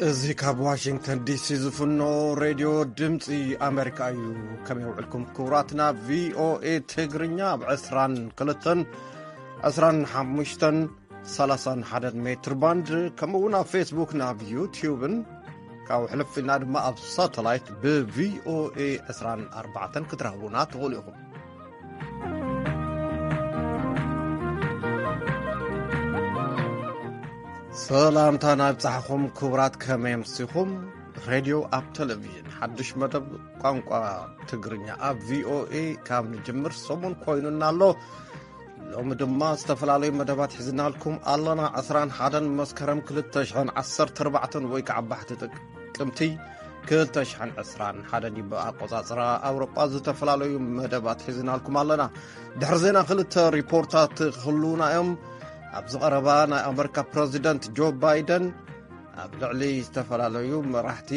እዚ ካብ ዋሽንግተን ዲሲ ዝፍኖ ሬድዮ ድምፂ ኣሜሪካ እዩ። ከመይ ውዕልኩም ክቡራትና? ቪኦኤ ትግርኛ ኣብ ዕስራን ክልተን ዕስራን ሓሙሽተን ሰላሳን ሓደን ሜትር ባንድ፣ ከምኡ እውን ኣብ ፌስቡክ፣ ናብ ዩቲዩብን ካብ ሕልፍ ኢልና ድማ ኣብ ሳተላይት ብቪኦኤ ዕስራን ኣርባዕተን ክትረኽቡና ትኽእሉ ኢኹም። ሰላምታ ናይ ብጻሕኹም ክቡራት፣ ከመይ ኣምሲኹም? ሬድዮ ኣብ ቴሌቪዥን ሓድሽ መደብ ቋንቋ ትግርኛ ኣብ ቪኦኤ ካብ ንጅምር ሰሙን ኮይኑና ኣሎ። ሎሚ ድማ ዝተፈላለዩ መደባት ሒዝናልኩም ኣለና። ዕስራን ሓደን መስከረም ክልተ ሽሕን ዓሰርተ ኣርባዕተን ወይ ከዓ ባሕቲ ጥቅምቲ ክልተ ሽሕን ዕስራን ሓደን እዩ ብኣቆጻጽራ ኣውሮጳ። ዝተፈላለዩ መደባት ሒዝናልኩም ኣለና። ድሕሪ ዜና ክልተ ሪፖርታት ክህልዉና እዮም። ኣብዚ ቀረባ ናይ ኣመሪካ ፕረዚደንት ጆ ባይደን ኣብ ልዕሊ ዝተፈላለዩ መራሕቲ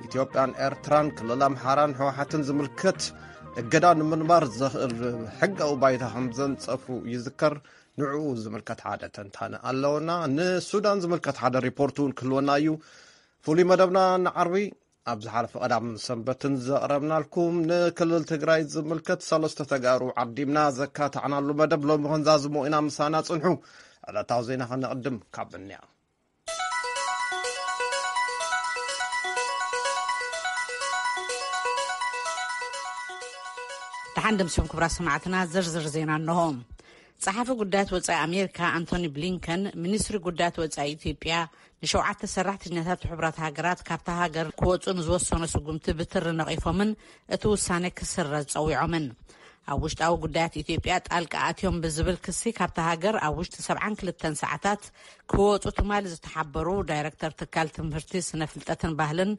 ኢትዮጵያን ኤርትራን ክልል ኣምሓራን ህወሓትን ዝምልከት እገዳ ንምንባር ዘኽእል ሕጋዊ ባይታ ከም ዘንጸፉ ይዝከር። ንዕኡ ዝምልከት ሓደ ተንታነ ኣለውና። ንሱዳን ዝምልከት ሓደ ሪፖርት እውን ክህልወና እዩ። ፍሉይ መደብና ንዓርቢ ኣብ ዝሓለፈ ቀዳም ሰንበትን ዘቕረብናልኩም ንክልል ትግራይ ዝምልከት ሰለስተ ተጋሩ ዓዲምና ዘካታዕናሉ መደብ ሎሚ ክንዛዝሞ ኢና። ምሳና ጽንሑ። ዕለታዊ ዜና ከነቕድም ካብ እንያ ደሓን ደምሲኹም ክቡራት ሰማዕትና፣ ዝርዝር ዜና እንሆ። ጸሓፊ ጉዳያት ወጻኢ ኣሜሪካ ኣንቶኒ ብሊንከን፣ ሚኒስትሪ ጉዳያት ወጻኢ ኢትዮጵያ ንሸውዓተ ሰራሕተኛታት ሕቡራት ሃገራት ካብታ ሃገር ክወጹ ንዝወሰኖ ስጉምቲ ብትሪ ነቒፎምን እቲ ውሳነ ክስረዝ ጸዊዖምን። ኣብ ውሽጣዊ ጉዳያት ኢትዮጵያ ጣልቃ ኣትዮም ብዝብል ክሲ ካብታ ሃገር ኣብ ውሽጢ ሰብዓን ክልተን ሰዓታት ክወጹ ትማሊ ዝተሓበሩ ዳይረክተር ትካል ትምህርቲ፣ ስነ ፍልጠትን ባህልን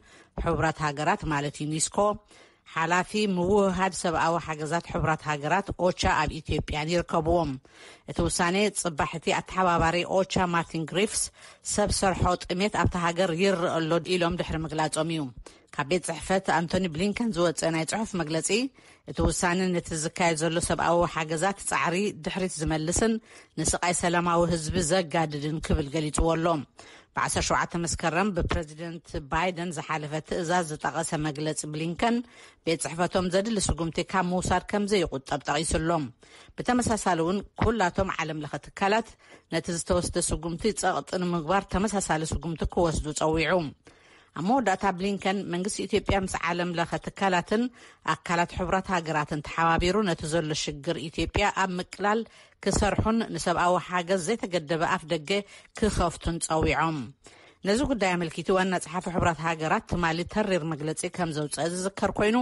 ሕቡራት ሃገራት ማለት ዩኒስኮ፣ ሓላፊ ምውህሃድ ሰብኣዊ ሓገዛት ሕቡራት ሃገራት ኦቻ ኣብ ኢትዮጵያን ይርከብዎም። እቲ ውሳኔ ጽባሕቲ ኣተሓባባሪ ኦቻ ማርቲን ግሪፍስ ሰብ ሰርሖ ጥሜት ኣብታ ሃገር ይረአ ኣሎ ኢሎም ድሕሪ ምግላጾም እዩ። ካብ ቤት ጽሕፈት ኣንቶኒ ብሊንከን ዝወጸ ናይ ጽሑፍ መግለጺ፣ እቲ ውሳነ ነቲ ዝካየድ ዘሎ ሰብኣዊ ሓገዛት ጻዕሪ ድሕሪት ዝመልስን ንስቓይ ሰላማዊ ህዝቢ ዘጋድድን ክብል ገሊጽዎ ኣሎ። ብ ዓሰርተ ሸውዓተ መስከረም ብፕረዚደንት ባይደን ዝሓለፈ ትእዛዝ ዝጠቐሰ መግለጺ ብሊንከን፣ ቤት ጽሕፈቶም ዘድሊ ስጉምቲ ካብ ምውሳድ ከም ዘይቁጠብ ጠቒሱ ኣሎ። ብተመሳሳሊ እውን ኩላቶም ዓለም ለኸ ትካላት ነቲ ዝተወስደ ስጉምቲ ጸቕጢ ንምግባር ተመሳሳሊ ስጉምቲ ክወስዱ ጸዊዑ። ኣብ መወዳእታ ብሊንከን መንግስቲ ኢትዮጵያ ምስ ዓለም ለኸ ትካላትን ኣካላት ሕቡራት ሃገራትን ተሓባቢሩ ነቲ ዘሎ ሽግር ኢትዮጵያ ኣብ ምቅላል ክሰርሑን ንሰብኣዊ ሓገዝ ዘይተገደበ ኣፍ ደገ ክኸፍቱን ጸዊዖም። ነዚ ጉዳይ ኣመልኪቱ ዋና ጸሓፊ ሕቡራት ሃገራት ትማሊ ተሪር መግለጺ ከም ዘውጸአ ዝዝከር ኮይኑ፣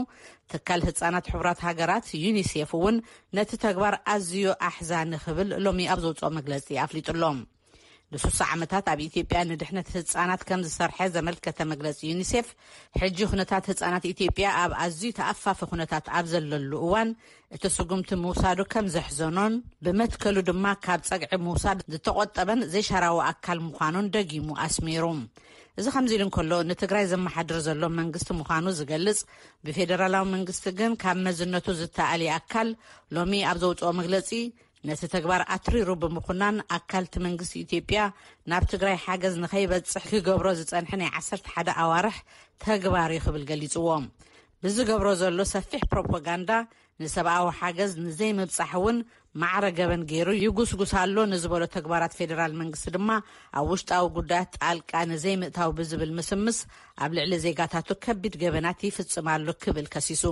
ትካል ህጻናት ሕቡራት ሃገራት ዩኒሴፍ እውን ነቲ ተግባር ኣዝዩ ኣሕዛኒ ክብል ሎሚ ኣብ ዘውጽኦ መግለጺ ኣፍሊጡ ኣሎ። ንሱሳ ዓመታት ኣብ ኢትዮጵያ ንድሕነት ህጻናት ከም ዝሰርሐ ዘመልከተ መግለጺ ዩኒሴፍ፣ ሕጂ ኩነታት ህጻናት ኢትዮጵያ ኣብ ኣዝዩ ተኣፋፊ ኩነታት ኣብ ዘለሉ እዋን እቲ ስጉምቲ ምውሳዱ ከም ዘሕዘኖን ብመትከሉ ድማ ካብ ጸግዒ ምውሳድ ዝተቆጠበን ዘይሻራዊ ኣካል ምዃኑን ደጊሙ ኣስሚሩ። እዚ ከምዚ ኢሉ እንከሎ፣ ንትግራይ ዘመሓድር ዘሎ መንግስቲ ምዃኑ ዝገልጽ ብፌደራላዊ መንግስቲ ግን ካብ መዝነቱ ዝተኣልየ ኣካል ሎሚ ኣብ ዘውጽኦ መግለጺ፣ ነቲ ተግባር ኣትሪሩ ብምኹናን ኣካልቲ መንግስቲ ኢትዮጵያ ናብ ትግራይ ሓገዝ ንኸይበጽሕ ክገብሮ ዝጸንሐ ናይ ዓሰርተ ሓደ ኣዋርሕ ተግባር እዩ ክብል ገሊጽዎ። ብዝገብሮ ዘሎ ሰፊሕ ፕሮፓጋንዳ ንሰብኣዊ ሓገዝ ንዘይምብጻሕ እውን ማዕረ ገበን ገይሩ ይጉስጉስ ኣሎ ንዝበሎ ተግባራት ፌደራል መንግስቲ ድማ ኣብ ውሽጣዊ ጉዳያት ጣልቃ ንዘይምእታው ብዝብል ምስምስ ኣብ ልዕሊ ዜጋታቱ ከቢድ ገበናት ይፍጽም ኣሎ ክብል ከሲሱ።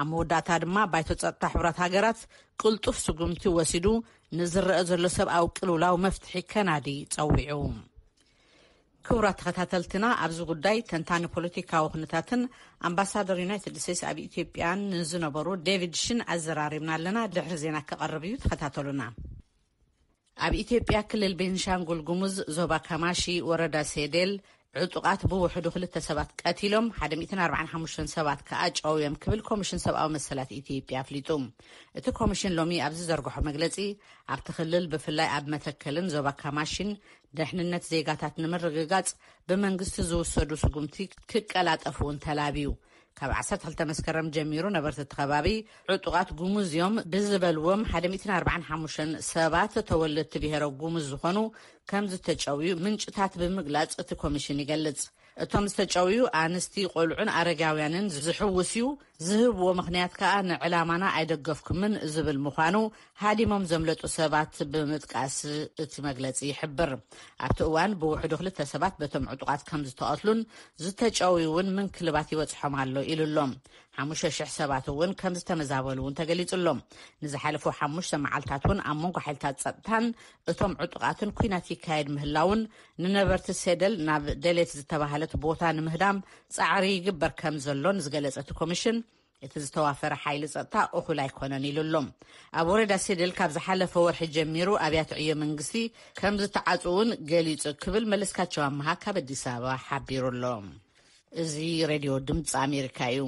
ኣብ መወዳእታ ድማ ባይቶ ጸጥታ ሕቡራት ሃገራት ቅልጡፍ ስጉምቲ ወሲዱ ንዝረአ ዘሎ ሰብኣዊ ቅልውላው መፍትሒ ከናዲ ጸዊዑ። ክቡራት ተኸታተልትና፣ ኣብዚ ጉዳይ ተንታኒ ፖለቲካዊ ኩነታትን ኣምባሳደር ዩናይትድ ስቴትስ ኣብ ኢትዮጵያን ንዝነበሩ ዴቪድ ሽን ኣዘራሪብና ኣለና። ድሕሪ ዜና ክቐርብ እዩ፣ ተኸታተሉና። ኣብ ኢትዮጵያ ክልል ቤንሻንጉል ጉሙዝ ዞባ ካማሺ ወረዳ ሴዴል ዕጡቓት ብውሕዱ ክልተ ሰባት ቀቲሎም ሓደ ሚእትን ኣርባዓን ሓሙሽተን ሰባት ከኣ ጨውዮም ክብል ኮሚሽን ሰብኣዊ መሰላት ኢትዮጵያ ኣፍሊጡ። እቲ ኮሚሽን ሎሚ ኣብ ዝዘርግሖ መግለጺ፣ ኣብቲ ክልል ብፍላይ ኣብ መተከልን ዞባ ካማሺን ደሕንነት ዜጋታት ንምርግጋጽ ብመንግስቲ ዝውሰዱ ስጉምቲ ክቀላጠፉ እውን ተላብዩ። ካብ ዓሰርተ ክልተ መስከረም ጀሚሩ ነበርቲ እቲ ከባቢ ዕጡቓት ጉሙዝ እዮም ብዝበልዎም ሓደ ሚእትን ኣርባዓን ሓሙሽተን ሰባት ተወለድቲ ብሄረ ጉሙዝ ዝኾኑ ከም ዝተጨውዩ ምንጭታት ብምግላጽ እቲ ኮሚሽን ይገልጽ። እቶም ዝተጨውዩ ኣንስቲ፣ ቆልዑን ኣረጋውያንን ዝሕውስ እዩ። ዝህብዎ ምኽንያት ከኣ ንዕላማና ኣይደገፍኩምን ዝብል ምዃኑ ሃዲሞም ዘምለጡ ሰባት ብምጥቃስ እቲ መግለጺ ይሕብር። ኣብቲ እዋን ብውሕዱ ክልተ ሰባት በቶም ዕጡቓት ከም ዝተቐትሉን ዝተጨውዩ እውን ምንክልባት ይበጽሖም ኣሎ ኢሉ ኣሎ። ሓሙሽተ ሽሕ ሰባት እውን ከም ዝተመዛበሉ እውን ተገሊጹ ኣሎ። ንዝሓለፉ ሓሙሽተ መዓልታት እውን ኣብ መንጎ ሓይልታት ጸጥታን እቶም ዕጡቓትን ኲናት ይካየድ ምህላውን ንነበርቲ ሴደል ናብ ደሌት ዝተባህለት ቦታ ንምህዳም ጻዕሪ ይግበር ከም ዘሎን ዝገለጸ እቲ ኮሚሽን፣ እቲ ዝተዋፈረ ሓይሊ ጸጥታ እኹል ኣይኮነን ኢሉ ኣሎ። ኣብ ወረዳ ሴደል ካብ ዝሓለፈ ወርሒ ጀሚሩ ኣብያተ ዕዮ መንግስቲ ከም ዝተዓጽውን ገሊጹ ክብል መለስካቸው ኣመሃ ካብ ኣዲስ ኣበባ ሓቢሩ ኣሎ። እዚ ሬድዮ ድምፂ ኣሜሪካ እዩ።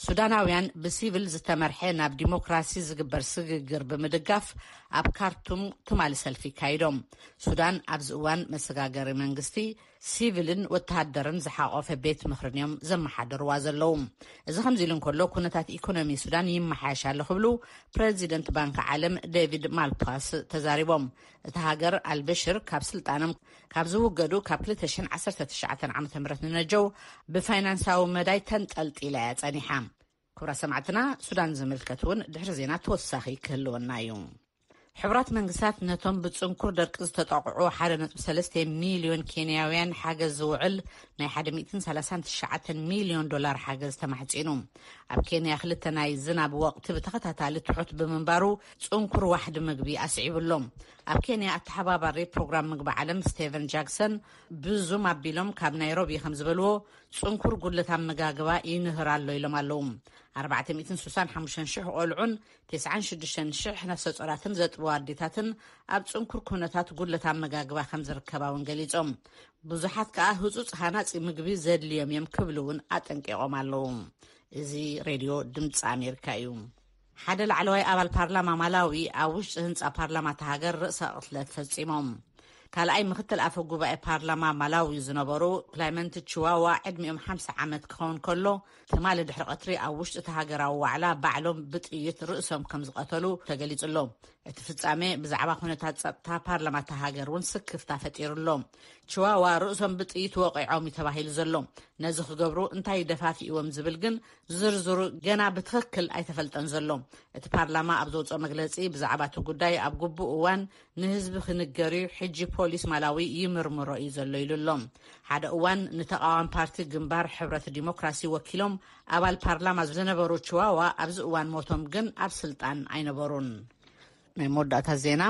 ሱዳናውያን ብሲቪል ዝተመርሐ ናብ ዲሞክራሲ ዝግበር ስግግር ብምድጋፍ ኣብ ካርቱም ትማሊ ሰልፊ ይካይዶም። ሱዳን ኣብዚ እዋን መሰጋገሪ መንግስቲ፣ ሲቪልን ወተሃደርን ዝሓቆፈ ቤት ምኽርን እዮም ዘመሓደርዋ ዘለዉ። እዚ ከምዚ ኢሉ እንከሎ፣ ኩነታት ኢኮኖሚ ሱዳን ይመሓየሽ ኣሎ ክብሉ ፕረዚደንት ባንክ ዓለም ዴቪድ ማልፓስ ተዛሪቦም። እታ ሃገር ኣልበሽር ካብ ስልጣኖም ካብ ዝውገዱ ካብ ክልተ ሽሕን ዓሰርተ ትሽዓተን ዓመተ ምህረት ንነጀው ብፋይናንሳዊ መዳይ ተንጠልጢላ እያ ጸኒሓ። ክቡራት ሰማዕትና፣ ሱዳን ዝምልከት እውን ድሕሪ ዜና ተወሳኺ ክህልወና እዩ። ሕቡራት መንግስታት ነቶም ብጽንኩር ደርቂ ዝተጠቕዑ ሓደ ነጥቢ ሰለስተ ሚልዮን ኬንያውያን ሓገዝ ዝውዕል ናይ ሓደ ሚእትን ሰላሳን ትሽዓተን ሚልዮን ዶላር ሓገዝ ተማሕጺኑ። ኣብ ኬንያ ክልተ ናይ ዝናብ ወቕቲ ብተኸታታሊ ትሑት ብምንባሩ ጽንኩር ዋሕዲ ምግቢ ኣስዒቡ ኣሎ። ኣብ ኬንያ ኣተሓባባሪ ፕሮግራም ምግቢ ዓለም ስቴቨን ጃክሰን ብዙም ኣቢሎም ካብ ናይሮቢ ከም ዝበልዎ፣ ጽንኩር ጉድለት ኣመጋግባ ይንህር ኣሎ ኢሎም ኣለዉ። ኣርባዕተ ሚእትን ስሳን ሓሙሽተን ሽሕ ቆልዑን ተስዓን ሽዱሽተን ሽሕ ነፍሰ ጾራትን ዘጥብዋ ኣዴታትን ኣብ ጽንኩር ኩነታት ጉድለት ኣመጋግባ ከም ዝርከባ እውን ገሊጾም። ብዙሓት ከኣ ህጹጽ ሃናጺ ምግቢ ዘድልዮም እዮም ክብሉ እውን ኣጠንቂቖም ኣለዉ። እዚ ሬድዮ ድምፂ ኣሜሪካ እዩ። ሓደ ላዕለዋይ ኣባል ፓርላማ ማላዊ ኣብ ውሽጢ ህንፃ ፓርላማ እታ ሃገር ርእሰ ቅትለት ፈጺሞም። ካልኣይ ምክትል ኣፈ ጉባኤ ፓርላማ ማላዊ ዝነበሩ ክላይመንት ችዋዋ ዕድሚኦም ሓምሳ ዓመት ክኸውን ከሎ፣ ትማሊ ድሕሪ ቀትሪ ኣብ ውሽጢ እቲ ሃገራዊ ዋዕላ ባዕሎም ብጥይት ርእሶም ከም ዝቐተሉ ተገሊጹ ኣሎ። እቲ ፍጻሜ ብዛዕባ ኩነታት ጸጥታ ፓርላማ እታ ሃገር እውን ስክፍታ ፈጢሩ ኣሎ። ችዋዋ ርእሶም ብጥይት ወቒዖም እዩ ተባሂሉ ዘሎ። ነዚ ክገብሩ እንታይ ደፋፊእዎም ዝብል ግን ዝርዝሩ ገና ብትኽክል ኣይተፈልጠን ዘሎ። እቲ ፓርላማ ኣብ ዘውፅኦ መግለፂ፣ ብዛዕባ እቲ ጉዳይ ኣብ ግቡእ እዋን ንህዝቢ ክንገር እዩ፣ ሕጂ ፖሊስ ማላዊ ይምርምሮ እዩ ዘሎ ኢሉ ኣሎ። ሓደ እዋን ንተቓዋሚ ፓርቲ ግንባር ሕብረት ዲሞክራሲ ወኪሎም ኣባል ፓርላማ ዝነበሩ ችዋዋ ኣብዚ እዋን ሞቶም ግን ኣብ ስልጣን ኣይነበሩን። ናይ መወዳእታ ዜና፣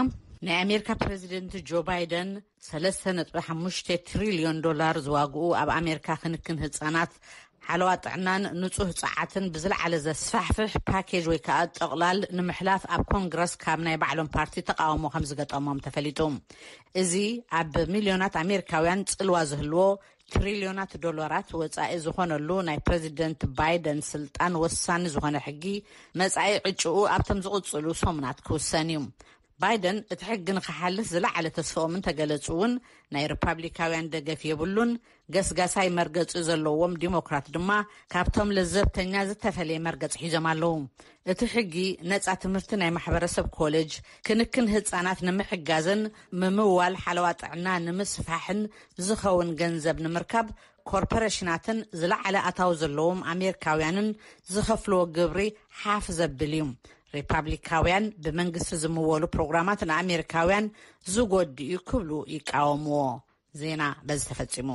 ናይ ኣሜሪካ ፕሬዚደንት ጆ ባይደን ሰለስተ ነጥቢ ሓሙሽተ ትሪልዮን ዶላር ዝዋግኡ ኣብ ኣሜሪካ ክንክን ህፃናት፣ ሓለዋ ጥዕናን ንጹህ ጸዓትን ብዝለዓለ ዘስፋሕፍሕ ፓኬጅ ወይ ከኣ ጥቕላል ንምሕላፍ ኣብ ኮንግረስ ካብ ናይ ባዕሎም ፓርቲ ተቃውሞ ከም ዝገጠሞም ተፈሊጡ። እዚ ኣብ ሚልዮናት ኣሜሪካውያን ጽልዋ ዝህልዎ ትሪልዮናት ዶላራት ወጻኢ ዝኾነሉ ናይ ፕሬዚደንት ባይደን ስልጣን ወሳኒ ዝኾነ ሕጊ መጻኢ ዕጭኡ ኣብቶም ዝቕጽሉ ሰሙናት ክውሰን እዩ። ባይደን እቲ ሕጊ ንኽሓልፍ ዝለዓለ ተስፍኦም እንተገለጹ እውን ናይ ሪፓብሊካውያን ደገፍ የብሉን። ገስጋሳይ መርገጺ ዘለዎም ዲሞክራት ድማ ካብቶም ለዘብተኛ ዝተፈለየ መርገጺ ሒዞም ኣለዉ። እቲ ሕጊ ነጻ ትምህርቲ፣ ናይ ማሕበረሰብ ኮሌጅ፣ ክንክን ህጻናት ንምሕጋዝን ምምዋል ሓለዋ ጥዕና ንምስፋሕን ዝኸውን ገንዘብ ንምርካብ ኮርፖሬሽናትን ዝለዓለ ኣታዊ ዘለዎም ኣሜሪካውያንን ዝኸፍልዎ ግብሪ ሓፍ ዘብል እዩ። ሪፓብሊካውያን ብመንግስቲ ዝምወሉ ፕሮግራማት ንኣሜሪካውያን ዝጎድእ እዩ ክብሉ ይቃወምዎ። ዜና በዚ ተፈጺሙ።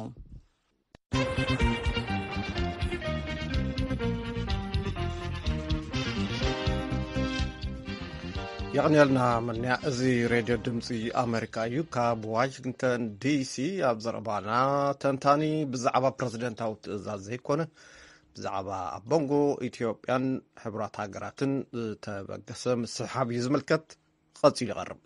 የቕንየልና መንያ። እዚ ሬድዮ ድምፂ ኣሜሪካ እዩ። ካብ ዋሽንግተን ዲሲ ኣብ ዘረባና፣ ተንታኒ ብዛዕባ ፕረዚደንታዊ ትእዛዝ ዘይኮነ፣ ብዛዕባ ኣብ መንጎ ኢትዮጵያን ሕቡራት ሃገራትን ዝተበገሰ ምስሕሓብ እዩ ዝምልከት። ቀፂሉ ይቐርብ።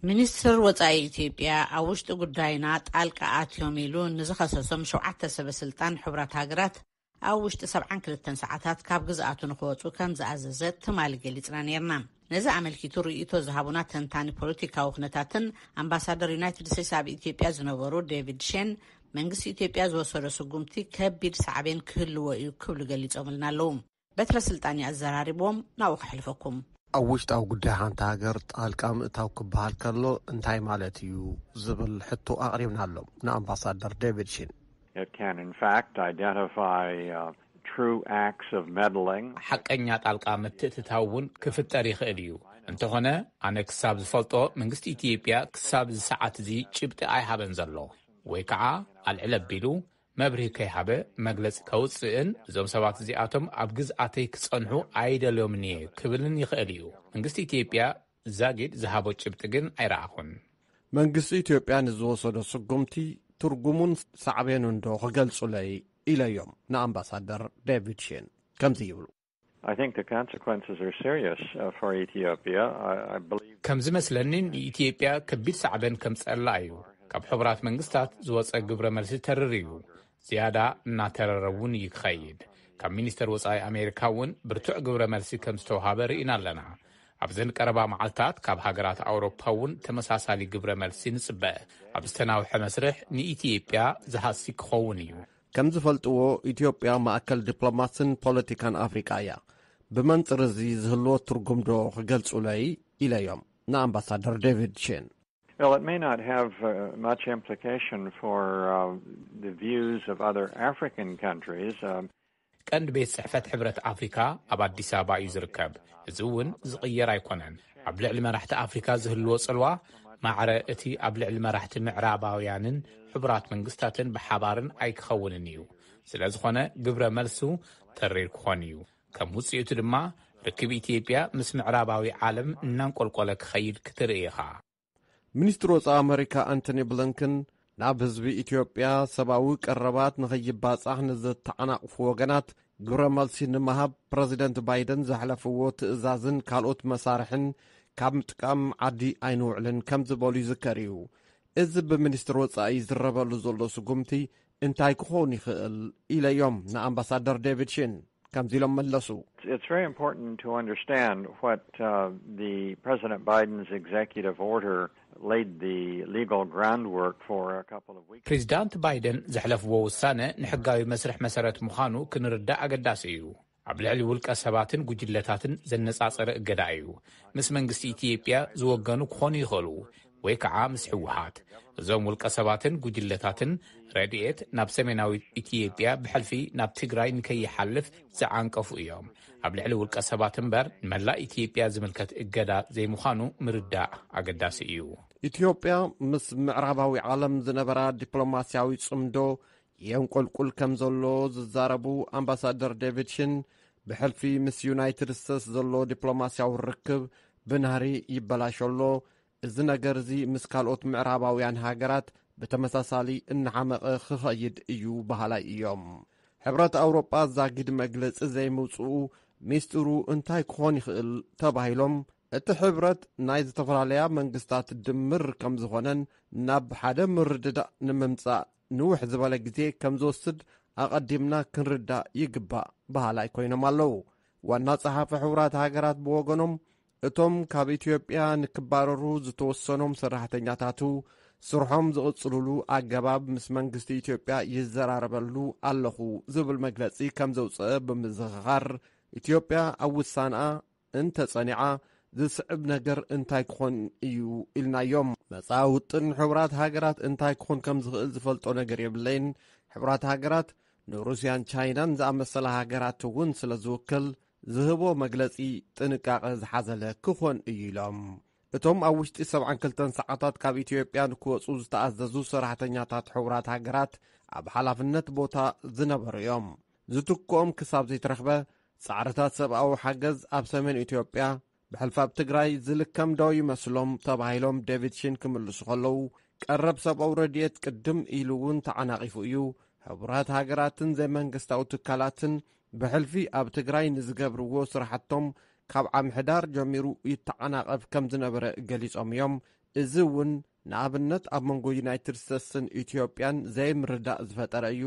ሚኒስትር ወጻኢ ኢትዮጵያ ኣብ ውሽጢ ጉዳይና ጣልቃ ኣትዮም ኢሉ ንዝኸሰሶም ሸውዓተ ሰበ ስልጣን ሕቡራት ሃገራት ኣብ ውሽጢ ሰብዓን ክልተን ሰዓታት ካብ ግዝኣቱ ንክወጹ ከም ዝኣዘዘ ትማሊ ገሊጽና ነይርና። ነዚ ኣመልኪቱ ርእይቶ ዝሃቡና ተንታኒ ፖለቲካዊ ኩነታትን ኣምባሳደር ዩናይትድ ስቴትስ ኣብ ኢትዮጵያ ዝነበሩ ዴቪድ ሼን፣ መንግስቲ ኢትዮጵያ ዝወሰዶ ስጉምቲ ከቢድ ሳዕቤን ክህልዎ እዩ ክብሉ ገሊጾምልና ኣለዉ። በትረ ስልጣን እዩ ኣዘራሪብዎም፣ ናብኡ ከሕልፈኩም። ኣብ ውሽጣዊ ጉዳይ ሓንቲ ሃገር ጣልቃ ምእታው ክበሃል ከሎ እንታይ ማለት እዩ ዝብል ሕቶ ኣቕሪብናሎም ንኣምባሳደር ዴቪድ ሺን። It can, in fact, identify uh, true acts of meddling. ሓቀኛ ጣልቃ ምትእትታው እውን ክፍጠር ይኽእል እዩ። እንተኾነ፣ ኣነ ክሳብ ዝፈልጦ፣ መንግስቲ ኢትዮጵያ ክሳብ እዚ ሰዓት እዚ ጭብጢ ኣይሃበን ዘሎ፣ ወይ ከዓ ኣልዕል ኣቢሉ መብርሂ ከይሃበ መግለጺ ከውጽእን፣ እዞም ሰባት እዚኣቶም ኣብ ግዝኣተይ ክጸንሑ ኣይደልዮምን እየ ክብልን ይኽእል እዩ። መንግስቲ ኢትዮጵያ ዛጊድ ዝሃቦ ጭብጢ ግን ኣይረኣኹን። መንግስቲ ኢትዮጵያ ንዝወሰዶ ስጉምቲ ትርጉሙን ሳዕቤኑን ዶ ክገልጹለይ ኢለዮም ንኣምባሳደር ዴቪድ ሼን ከምዚ ይብሉ። I think the consequences are serious uh, for Ethiopia. I, I believe ከም ዝመስለኒ ንኢትዮጵያ ከቢድ ሳዕበን ከምጸላ እዩ። ካብ ሕቡራት መንግስታት ዝወጸ ግብረ መልሲ ተርር እዩ። ዝያዳ እናተረረ እውን እዩ ክኸይድ። ካብ ሚኒስተር ወጻኢ ኣሜሪካ እውን ብርቱዕ ግብረ መልሲ ከም ዝተውሃበ ርኢና ኣለና። ኣብዘን ቀረባ መዓልታት ካብ ሃገራት ኣውሮፓ እውን ተመሳሳሊ ግብረ መልሲ ንጽበ። ኣብ ዝተናውሐ መስርሕ ንኢትዮጵያ ዝሃሲ ክኸውን እዩ። ከም ዝፈልጥዎ፣ ኢትዮጵያ ማእከል ዲፕሎማስን ፖለቲካን ኣፍሪቃ እያ። ብመንጽር እዚ ዝህልዎ ትርጉም ዶ ክገልጹለይ ኢለዮም ንኣምባሳደር ዴቪድ ሼን። Well, it may not have uh, much implication for uh, the views of other African countries. Um, ቀንዲ ቤት ጽሕፈት ሕብረት ኣፍሪካ ኣብ ኣዲስ ኣበባ እዩ ዝርከብ። እዚ እውን ዝቕየር ኣይኮነን። ኣብ ልዕሊ መራሕቲ ኣፍሪካ ዝህልዎ ጽልዋ ማዕረ እቲ ኣብ ልዕሊ መራሕቲ ምዕራባውያንን ሕቡራት መንግስታትን ብሓባርን ኣይክኸውንን እዩ። ስለ ዝኾነ ግብረ መልሱ ተሪር ክኾን እዩ። ከም ውፅኢቱ ድማ ርክብ ኢትዮጵያ ምስ ምዕራባዊ ዓለም እናንቆልቆለ ክኸይድ ክትርኢ ኢኻ። ሚኒስትሪ ወጻኢ ኣመሪካ ኣንቶኒ ብሊንከን ናብ ህዝቢ ኢትዮጵያ ሰብኣዊ ቀረባት ንኸይባጻሕ ንዘተዓናቕፉ ወገናት ግብረ መልሲ ንምሃብ ፕረዚደንት ባይደን ዘሕለፍዎ ትእዛዝን ካልኦት መሳርሕን ካብ ምጥቃም ዓዲ ኣይንውዕልን ከም ዝበሉ ይዝከር እዩ። እዚ ብሚኒስትሪ ወጻኢ ዝረበሉ ዘሎ ስጉምቲ እንታይ ክኸውን ይኽእል ኢለዮም ንኣምባሳደር ዴቪድ ሺን ከምዚ ኢሎም መለሱ። It's very important to understand what uh, the President Biden's executive order laid the legal groundwork for a couple of weeks. ፕሬዚዳንት ባይደን ዘሕለፍዎ ውሳነ ንሕጋዊ መስርሕ መሰረት ምዃኑ ክንርዳእ ኣገዳሲ እዩ። ኣብ ልዕሊ ውልቀ ሰባትን ጉጅለታትን ዘነጻጸረ እገዳ እዩ። ምስ መንግስቲ ኢትዮጵያ ዝወገኑ ክኾኑ ይኽእሉ፣ ወይ ከዓ ምስ ህወሓት። እዞም ውልቀ ሰባትን ጉጅለታትን ረድኤት ናብ ሰሜናዊት ኢትዮጵያ ብሕልፊ ናብ ትግራይ ንከይሓልፍ ዝዓንቀፉ እዮም። ኣብ ልዕሊ ውልቀ ሰባት እምበር ንመላእ ኢትዮጵያ ዝምልከት እገዳ ዘይምዃኑ ምርዳእ ኣገዳሲ እዩ። ኢትዮጵያ ምስ ምዕራባዊ ዓለም ዝነበራ ዲፕሎማስያዊ ጽምዶ የንቆልቁል ከም ዘሎ ዝዛረቡ ኣምባሳደር ዴቪድ ሽን፣ ብሕልፊ ምስ ዩናይትድ ስቴትስ ዘሎ ዲፕሎማስያዊ ርክብ ብናህሪ ይበላሾ ኣሎ። እዚ ነገር እዚ ምስ ካልኦት ምዕራባውያን ሃገራት ብተመሳሳሊ እናሓመቐ ክኸይድ እዩ በሃላይ እዮም። ሕብረት ኣውሮጳ ዛጊድ መግለጺ ዘይምውፅኡ ሚስጢሩ እንታይ ክኾን ይኽእል ተባሂሎም፣ እቲ ሕብረት ናይ ዝተፈላለያ መንግስታት ድምር ከም ዝኾነን ናብ ሓደ ምርድዳእ ንምምጻእ ንውሕ ዝበለ ግዜ ከም ዝወስድ ኣቐዲምና ክንርዳእ ይግባእ በሃላይ ኮይኖም ኣለዉ። ዋና ጸሓፊ ሕቡራት ሃገራት ብወገኖም፣ እቶም ካብ ኢትዮጵያ ንክባረሩ ዝተወሰኖም ሰራሕተኛታቱ ስርሖም ዝቕጽሉሉ ኣገባብ ምስ መንግስቲ ኢትዮጵያ ይዘራረበሉ ኣለኹ ዝብል መግለጺ ከም ዘውጽአ ብምዝኽኻር፣ ኢትዮጵያ ኣብ ውሳንኣ እንተጸኒዓ ዝስዕብ ነገር እንታይ ክኾን እዩ ኢልናዮም። መጻኢ ውጥን ሕቡራት ሃገራት እንታይ ክኾን ከም ዝኽእል ዝፈልጦ ነገር የብለይን። ሕቡራት ሃገራት ንሩስያን ቻይናን ዝኣመሰላ ሃገራት እውን ስለ ዝውክል ዝህቦ መግለጺ ጥንቃቐ ዝሓዘለ ክኾን እዩ ኢሎም። እቶም ኣብ ውሽጢ ሰብዓን ክልተን ሰዓታት ካብ ኢትዮጵያ ንክወጹ ዝተኣዘዙ ሰራሕተኛታት ሕቡራት ሃገራት ኣብ ሓላፍነት ቦታ ዝነበሩ እዮም። ዝትክኦም ክሳብ ዘይተረኽበ ጻዕርታት ሰብኣዊ ሓገዝ ኣብ ሰሜን ኢትዮጵያ ብሕልፊ ኣብ ትግራይ ዝልከም ዶ ይመስሎም ተባሂሎም ዴቪድ ሺን ክምልሱ ከለዉ፣ ቀረብ ሰብኣዊ ረድኤት ቅድም ኢሉ እውን ተዓናቒፉ እዩ። ሕቡራት ሃገራትን ዘይመንግስታዊ ትካላትን ብሕልፊ ኣብ ትግራይ ንዝገብርዎ ስራሕቶም ካብ ዓምሕዳር ጀሚሩ ይተዓናቐፍ ከም ዝነበረ ገሊጾም እዮም። እዚ እውን ንኣብነት ኣብ መንጎ ዩናይትድ ስቴትስን ኢትዮጵያን ዘይምርዳእ ዝፈጠረ እዩ።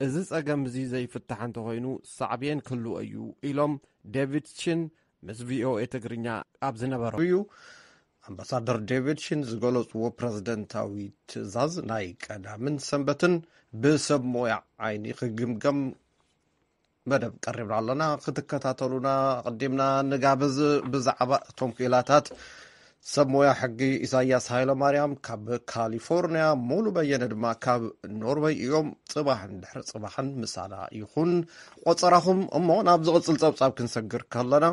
እዚ ጸገም እዚ ዘይፍታሕ እንተኾይኑ ሳዕቤን ክህልዎ እዩ ኢሎም ዴቪድ ሺን ምስ ቪኦኤ ትግርኛ ኣብ ዝነበሩ እዩ። ኣምባሳደር ዴቪድ ሺን ዝገለጽዎ ፕረዚደንታዊ ትእዛዝ ናይ ቀዳምን ሰንበትን ብሰብ ሞያ ዓይኒ ክግምገም መደብ ቀሪብና ኣለና። ክትከታተሉና ኣቐዲምና ንጋብዝ። ብዛዕባ እቶም ክኢላታት ሰብ ሞያ ሕጊ ኢሳያስ ሃይለማርያም ካብ ካሊፎርንያ፣ ሙሉ በየነ ድማ ካብ ኖርወይ እዮም። ጽባሕን ድሕሪ ጽባሕን ምሳና ይኹን ቆጸራኹም። እሞ ናብ ዝቕጽል ጸብጻብ ክንሰግር ከለና፣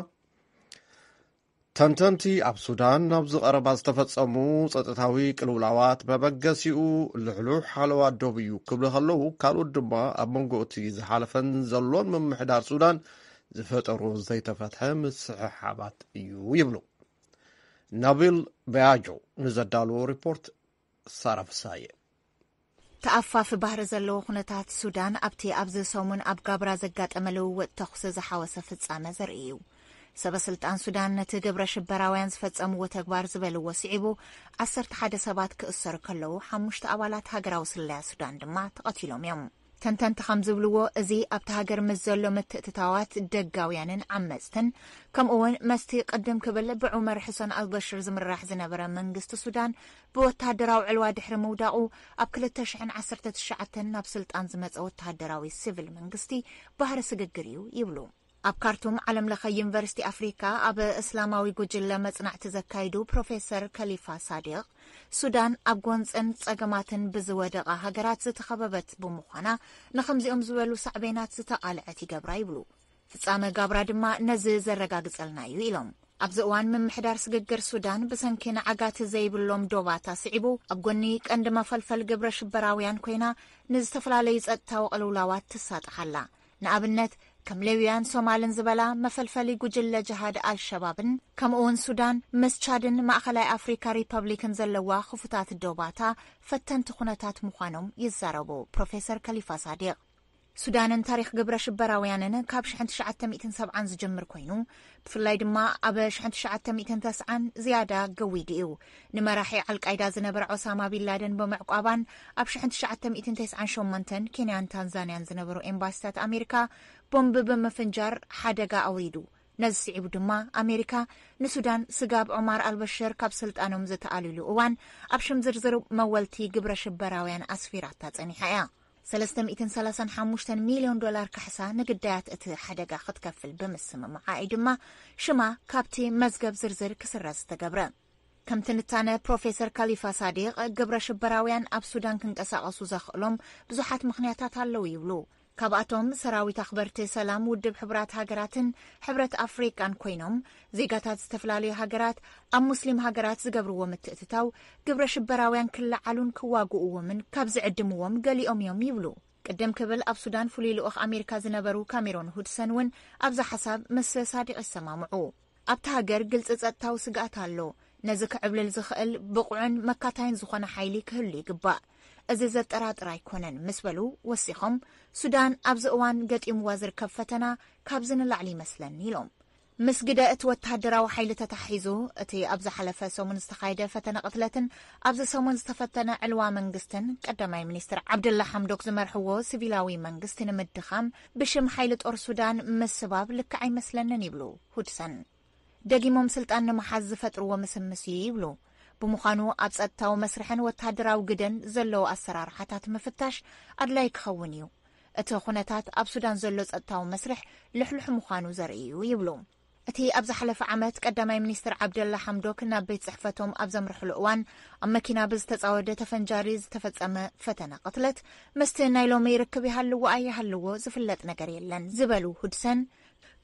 ተንተንቲ ኣብ ሱዳን ኣብዚ ቀረባ ዝተፈጸሙ ጸጥታዊ ቅልውላዋት መበገሲኡ ልሕሉሕ ሓለዋ ዶብ እዩ ክብሉ ከለዉ፣ ካልኦት ድማ ኣብ መንጎ እቲ ዝሓለፈን ዘሎን ምምሕዳር ሱዳን ዝፈጠሩ ዘይተፈትሐ ምስሕሓባት እዩ ይብሉ። ናቢል በያጆ ንዘዳለዎ ሪፖርት ሳራ ፍሳየ። ተኣፋፊ ባህሪ ዘለዎ ኩነታት ሱዳን ኣብቲ ኣብዚ ሰሙን ኣብ ጋብራ ዘጋጠመ ልውውጥ ተኹሲ ዝሓወሰ ፍጻመ ዘርኢ እዩ። ሰበ ስልጣን ሱዳን ነቲ ግብረ ሽበራውያን ዝፈጸምዎ ተግባር ዝበልዎ ስዒቡ ዓሰርተ ሓደ ሰባት ክእሰሩ ከለዉ፣ ሓሙሽተ ኣባላት ሃገራዊ ስለያ ሱዳን ድማ ተቐቲሎም እዮም። ተንተንቲ ከም ዝብልዎ፣ እዚ ኣብቲ ሃገር ምስ ዘሎ ምትእትታዋት ደጋውያንን ዓመጽትን፣ ከምኡ እውን መስቲ ቅድም ክብል ብዑመር ሕሰን ኣልበሽር ዝምራሕ ዝነበረ መንግስቲ ሱዳን ብወተሃደራዊ ዕልዋ ድሕሪ ምውዳቑ፣ ኣብ ክልተ ሽሕን ዓሰርተ ትሽዓተን ናብ ስልጣን ዝመጸ ወተሃደራዊ ሲቪል መንግስቲ ባህሪ ስግግር እዩ ይብሉ። ኣብ ካርቱም ዓለም ለኸ ዩኒቨርሲቲ ኣፍሪካ ኣብ እስላማዊ ጉጅለ መጽናዕቲ ዘካይዱ ፕሮፌሰር ከሊፋ ሳዲቕ፣ ሱዳን ኣብ ጎንጽን ጸገማትን ብዝወደቓ ሃገራት ዝተኸበበት ብምዃና፣ ንኸምዚኦም ዝበሉ ሳዕቤናት ዝተቓልዐት ይገብራ ይብሉ። ፍጻመ ጋብራ ድማ ነዚ ዘረጋግጸልና እዩ ኢሎም። ኣብዚ እዋን ምምሕዳር ስግግር ሱዳን ብሰንኪ ንዓጋቲ ዘይብሎም ዶባት ኣስዒቡ ኣብ ጎኒ ቀንዲ መፈልፈል ግብረ ሽበራውያን ኮይና ንዝተፈላለዩ ጸጥታዊ ቅልውላዋት ትሳጥሕ ኣላ። ንኣብነት ከም ሌብያን ሶማልን ዝበላ መፈልፈሊ ጉጅለ ጅሃድ ኣልሸባብን ከምኡውን ሱዳን ምስ ቻድን ማእኸላይ ኣፍሪካ ሪፐብሊክን ዘለዋ ክፉታት ዶባታ ፈተንቲ ኩነታት ምዃኖም ይዛረቡ ፕሮፌሰር ከሊፋ ሳዲቕ። ሱዳንን ታሪኽ ግብረ ሽበራውያንን ካብ ሽሕን ትሽዓተ ሚእትን ሰብዓን ዝጅምር ኮይኑ፣ ብፍላይ ድማ ኣብ ሽሕን ትሽዓተ ሚእትን ተስዓን ዝያዳ ገዊዱ እዩ። ንመራሒ ኣልቃይዳ ዝነበረ ኦሳማ ቢንላደን ብምዕቋባን ኣብ ሽሕን ትሽዓተ ሚእትን ተስዓን ሸሞንተን ኬንያን ታንዛንያን ዝነበሩ ኤምባሲታት ኣሜሪካ ቦምብ ብምፍንጃር ሓደጋ ኣውሪዱ። ነዚ ስዒቡ ድማ ኣሜሪካ ንሱዳን ስጋብ ዑማር ኣልበሽር ካብ ስልጣኖም ዝተኣልሉ እዋን ኣብ ሽም ዝርዝር መወልቲ ግብረ ሽበራውያን ኣስፊራታ ጸኒሓ እያ። ሰለስተ ሚእትን ሰላሳን ሓሙሽተን ሚልዮን ዶላር ካሕሳ ንግዳያት እቲ ሓደጋ ክትከፍል ብምስምማዓ እዩ ድማ ሽማ ካብቲ መዝገብ ዝርዝር ክስረዝ ዝተገብረ። ከም ትንታነ ፕሮፌሰር ካሊፋ ሳዲቕ፣ ግብረ ሽበራውያን ኣብ ሱዳን ክንቀሳቐሱ ዘኽእሎም ብዙሓት ምኽንያታት ኣለዉ ይብሉ። ካብኣቶም ሰራዊት ኣኽበርቲ ሰላም ውድብ ሕቡራት ሃገራትን ሕብረት ኣፍሪቃን ኮይኖም፣ ዜጋታት ዝተፈላለዩ ሃገራት ኣብ ሙስሊም ሃገራት ዝገብርዎ ምትእትታው ግብረ ሽበራውያን ክለዓሉን ክዋግእዎምን ካብ ዝዕድምዎም ገሊኦም እዮም ይብሉ። ቅድም ክብል ኣብ ሱዳን ፍሉይ ልኡኽ ኣሜሪካ ዝነበሩ ካሜሮን ሁድሰን እውን ኣብዛ ሓሳብ ምስ ሳዲቕ ይሰማምዑ። ኣብቲ ሃገር ግልጺ ጸጥታዊ ስግኣት ኣሎ። ነዚ ክዕብልል ዝኽእል ብቑዕን መካታይን ዝኾነ ሓይሊ ክህሉ ይግባእ። እዚ ዘጠራጥር ኣይኮነን ምስ በሉ ወሲኾም፣ ሱዳን ኣብዚ እዋን ገጢምዋ ዝርከብ ፈተና ካብዚ ንላዕሊ ይመስለኒ ኢሎም። ምስ ግደ እቲ ወተሃደራዊ ሓይሊ ተታሒዙ፣ እቲ ኣብ ዝሓለፈ ሰሙን ዝተኻየደ ፈተነ ቅትለትን ኣብዚ ሰሙን ዝተፈተነ ዕልዋ መንግስትን ቀዳማይ ሚኒስትር ዓብደላ ሓምዶክ ዝመርሕዎ ሲቪላዊ መንግስቲ ንምድኻም ብሽም ሓይሊ ጦር ሱዳን ምስባብ ልክዕ ኣይመስለንን ይብሉ ሁድሰን። ደጊሞም ስልጣን ንምሓዝ ዝፈጥርዎ ምስምስ እዩ ይብሉ። ብምዃኑ ኣብ ጸጥታዊ መስርሕን ወተሃደራዊ ግደን ዘለዉ ኣሰራርሓታት ምፍታሽ ኣድላይ ክኸውን እዩ። እቲ ኩነታት ኣብ ሱዳን ዘሎ ጸጥታዊ መስርሕ ልሕሉሕ ምዃኑ ዘርኢ እዩ ይብሉ። እቲ ኣብ ዝሓለፈ ዓመት ቀዳማይ ሚኒስትር ዓብደላ ሓምዶክ ናብ ቤት ጽሕፈቶም ኣብ ዘምርሕሉ እዋን ኣብ መኪና ብዝተጻወደ ተፈንጃሪ ዝተፈጸመ ፈተነ ቅትለት ምስቲ ናይ ሎሚ ርክብ ይሃልዎ ኣይሃልዎ ዝፍለጥ ነገር የለን ዝበሉ ሁድሰን፣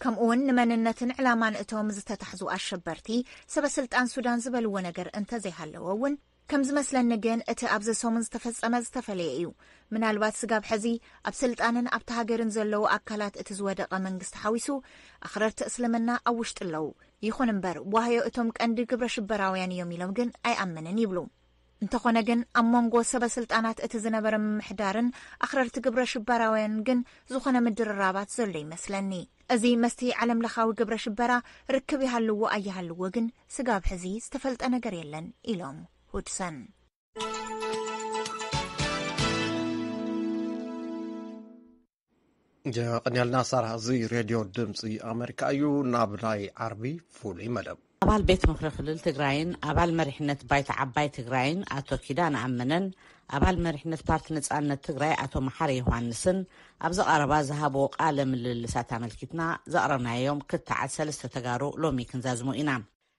ከምኡውን ንመንነትን ዕላማን እቶም ዝተታሕዙ ኣሸበርቲ ሰበ ስልጣን ሱዳን ዝበልዎ ነገር እንተዘይሃለዎ እውን፣ ከም ዝመስለኒ ግን እቲ ኣብዚ ሰሙን ዝተፈጸመ ዝተፈለየ እዩ። ምናልባት ስጋብ ሕዚ ኣብ ስልጣንን ኣብቲ ሃገርን ዘለዉ ኣካላት እቲ ዝወደቐ መንግስቲ ሓዊሱ ኣኽረርቲ እስልምና ኣብ ውሽጢ ኣለዉ። ይኹን እምበር ዋህዮ እቶም ቀንዲ ግብረ ሽበራውያን እዮም ኢሎም ግን ኣይኣምንን ይብሉ። እንተኾነ ግን ኣብ መንጎ ሰበ ስልጣናት እቲ ዝነበረ ምምሕዳርን ኣኽረርቲ ግብረ ሽበራውያንን ግን ዝኾነ ምድርራባት ዘሎ ይመስለኒ። እዚ መስቲ ዓለም ለኻዊ ግብረ ሽበራ ርክብ ይሃልዎ ኣይሃልዎ ግን ስጋብ ሕዚ ዝተፈልጠ ነገር የለን ኢሎም ሁድሰን። የቐንየልና ሳራ። እዚ ሬድዮ ድምፂ ኣሜሪካ እዩ። ናብ ናይ ዓርቢ ፍሉይ መደብ። ኣባል ቤት ምኽሪ ክልል ትግራይን ኣባል መሪሕነት ባይቶ ዓባይ ትግራይን ኣቶ ኪዳነ ኣመነን ኣባል መሪሕነት ፓርቲ ነጻነት ትግራይ ኣቶ መሓሪ ዮሃንስን ኣብዚ ቀረባ ዝሃብዎ ቃለ ምልልሳት ኣመልኪትና ዘቕረብናዮም ክትዓት ሰለስተ ተጋሩ ሎሚ ክንዛዝሞ ኢና።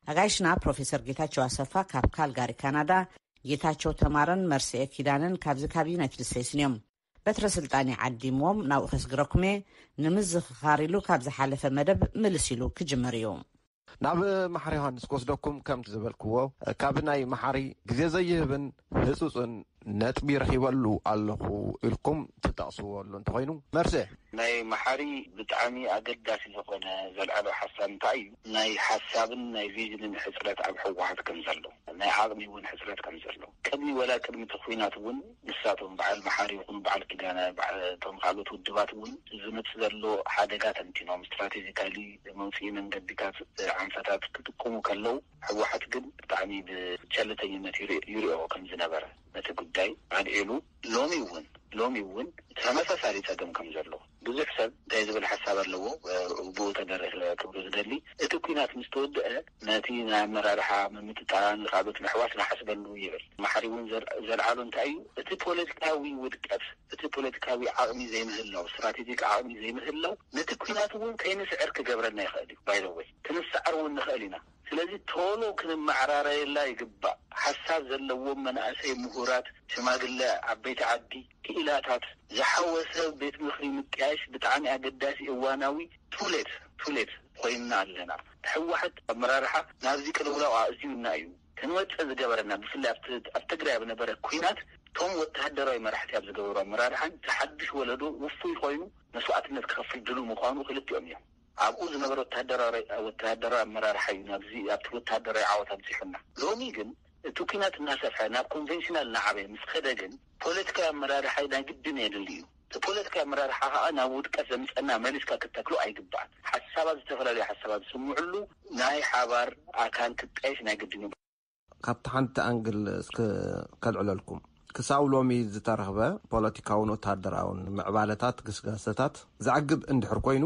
ኣጋይሽና ፕሮፌሰር ጌታቸው ኣሰፋ ካብ ካልጋሪ ካናዳ፣ ጌታቸው ተማረን መርስኤ ኪዳንን ካብዚ ካብ ዩናይትድ ስቴትስን እዮም። በትረ ስልጣን ይዓዲምዎም ናብኡ ከስግረኩም'የ። ንምዝኽኻር ኢሉ ካብ ዝሓለፈ መደብ ምልስ ኢሉ ክጅምር እዩ። ናብ መሓሪ ዮሃንስ ክወስደኩም፣ ከምቲ ዝበልክዎ ካብ ናይ መሓሪ ግዜ ዘይህብን ህጹጽን ነጥቢ ረኺበሉ ኣለኹ ኢልኩም ትጠቕስዎ ኣሎ እንተኾይኑ፣ መርስኤ። ናይ መሓሪ ብጣዕሚ ኣገዳሲ ዝኾነ ዘልዓሎ ሓሳብ እንታይ እዩ? ናይ ሓሳብን ናይ ቪዥንን ሕፅረት ኣብ ህወሓት ከም ዘሎ፣ ናይ ዓቕሚ እውን ሕፅረት ከም ዘሎ፣ ቅድሚ ወላ ቅድሚ እቲ ኲናት እውን ንሳቶም በዓል መሓሪ ይኹኑ በዓል ኪዳነ፣ በዓ-፣ እቶም ካልኦት ውድባት እውን ዝመፅእ ዘሎ ሓደጋ ተንቲኖም ስትራቴጂካሊ መውፅኢ መንገዲታት፣ ዓንፈታት ክጥቀሙ ከለዉ፣ ህወሓት ግን ብጣዕሚ ብቸልተኝነት ይሪኦ ከም ዝነበረ ነቲ ጉዳይ ኣልዒሉ፣ ሎሚ እውን ሎሚ እውን ተመሳሳሊ ፀገም ከም ዘሎ ብዙሕ ሰብ እንታይ ዝብል ሓሳብ ኣለዎ? ብኡ ተደረሰ ክብሉ ዝደሊ፣ እቲ ኲናት ምስ ተወድአ ነቲ ናይ ኣመራርሓ ምምጥጣን ካልኦት ምሕዋስ ንሓስበሉ ይብል። መሓሪ እውን ዘልዓሉ እንታይ እዩ? እቲ ፖለቲካዊ ውድቀት፣ እቲ ፖለቲካዊ ዓቕሚ ዘይምህላው፣ ስትራቴጂክ ዓቕሚ ዘይምህላው ነቲ ኲናት እውን ከይንስዕር ክገብረና ይኽእል እዩ። ባይዘወይ ክንሰዓር እውን ንኽእል ኢና። ስለዚ ቶሎ ክንመዓራረየላ ይግባእ። ሓሳብ ዘለዎም መናእሰይ፣ ምሁራት፣ ሽማግለ፣ ዓበይቲ ዓዲ፣ ክኢላታት ዝሓወሰ ቤት ምኽሪ ምጥያሽ ብጣዕሚ ኣገዳሲ እዋናዊ ቱሌት ቱሌት ኮይንና ኣለና። ህወሓት ኣመራርሓ ናብዚ ቅልውላው ኣእትዩና እዩ። ክንወፅእ ዝገበረና ብፍላይ ኣብ ትግራይ ኣብ ነበረ ኲናት እቶም ወተሃደራዊ መራሕቲ ኣብ ዝገበሩ ኣመራርሓን ዝሓድሽ ወለዶ ውፉይ ኮይኑ መስዋእትነት ክኸፍል ድሉ ምዃኑ ክልቲኦም እዮም። ኣብኡ ዝነበረ ወተሃደራዊ ኣመራርሓ እዩ ናብዚ ኣብቲ ወተሃደራዊ ዓወት ኣብፂሑና። ሎሚ ግን እቲ ኲናት እናሰፍሐ ናብ ኮንቨንሽናል እናዓበየ ምስ ከደ ግን ፖለቲካዊ ኣመራርሓ ናይ ግድን የድሊ እዩ። እቲ ፖለቲካዊ ኣመራርሓ ከዓ ናብ ውድቀት ዘምፀና መሊስካ ክተክሎ ኣይግባእን። ሓሳባት ዝተፈላለዩ ሓሳባት ዝስምዕሉ ናይ ሓባር ኣካል ክጣየሽ ናይ ግድን እዩ። ካብቲ ሓንቲ ኣንግል እስከ ከልዕለልኩም። ክሳብ ሎሚ ዝተረኽበ ፖለቲካውን ወተሃደራውን ምዕባለታት፣ ግስጋሰታት ዘዕግብ እንድሕር ኮይኑ፣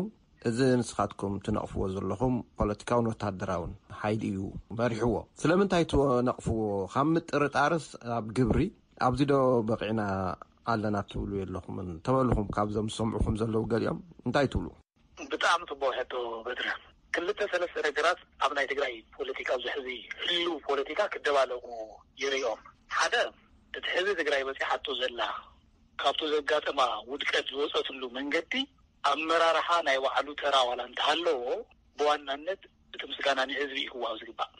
እዚ ንስኻትኩም ትነቕፍዎ ዘለኹም ፖለቲካውን ወተሃደራውን ሓይሊ እዩ መሪሕዎ። ስለምንታይ ትነቕፍዎ? ካብ ምጥርጣርስ ኣብ ግብሪ ኣብዚ ዶ በቒዕና ኣለና ትብሉ የለኹምን? ተበልኹም ካብዞም ዝሰምዑኹም ዘለዉ ገሊኦም እንታይ ትብሉ? ብጣዕሚ ጽቡቕ ሕቶ በትረ። ክልተ ሰለስተ ነገራት ኣብ ናይ ትግራይ ፖለቲካ፣ ኣብዚ ሕዚ ህልው ፖለቲካ ክደባለቑ ይርእዮም። ሓደ፣ እቲ ሕዚ ትግራይ በጺሓቶ ዘላ፣ ካብቱ ዘጋጠማ ውድቀት ዝወጸትሉ መንገዲ፣ ኣመራርሓ ናይ ባዕሉ ተራ ዋላ እንተሃለዎ፣ ብዋናነት እቲ ምስጋና ንህዝቢ እዩ ክወሃብ ዝግባእ።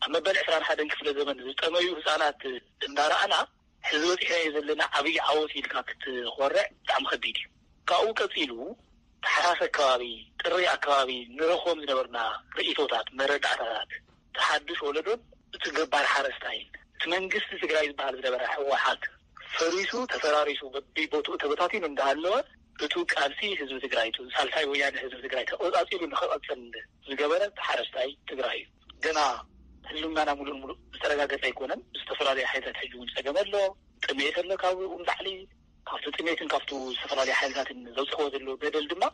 ኣብ መበል ዕስራን ሓደን ክፍለ ዘመን ዝጠመዩ ህጻናት እንዳረኣና፣ ሕዚ በጺሕናዮ ዘለና ዓብዪ ዓወት ኢልካ ክትኾርዕ ብጣዕሚ ከቢድ እዩ። ካብኡ ቀጺሉ፣ ተሓሳስ ኣከባቢ፣ ጥሪ ኣከባቢ ንረኽቦም ዝነበርና ርእይቶታት፣ መረዳእታታት፣ እቲ ሓዱሽ ወለዶን እቲ ገባር ሓረስታይን፣ እቲ መንግስቲ ትግራይ ዝበሃል ዝነበረ ህወሓት ፈሪሱ፣ ተፈራሪሱ፣ በቢቦትኡ ተበታቲኑ እንዳሃለወ፣ እቱ ቃልሲ ህዝቢ ትግራይ፣ እቱ ሳልሳይ ወያነ ህዝቢ ትግራይ ተቆጻጺሩ ንክቐጽል ዝገበረ እቲ ሓረስታይ ትግራይ እዩ። ገና ህልውናና ሙሉእ ሙሉእ ዝተረጋገጸ ኣይኮነን። ዝተፈላለዩ ሓይልታት ሕጂ እውን ጸገም ኣሎ። ጥሜት ኣሎ ካብኡ ንላዕሊ። ካብቲ ጥሜትን ካብቱ ዝተፈላለዩ ሓይልታትን ዘብፅሕዎ ዘሎ በደል ድማ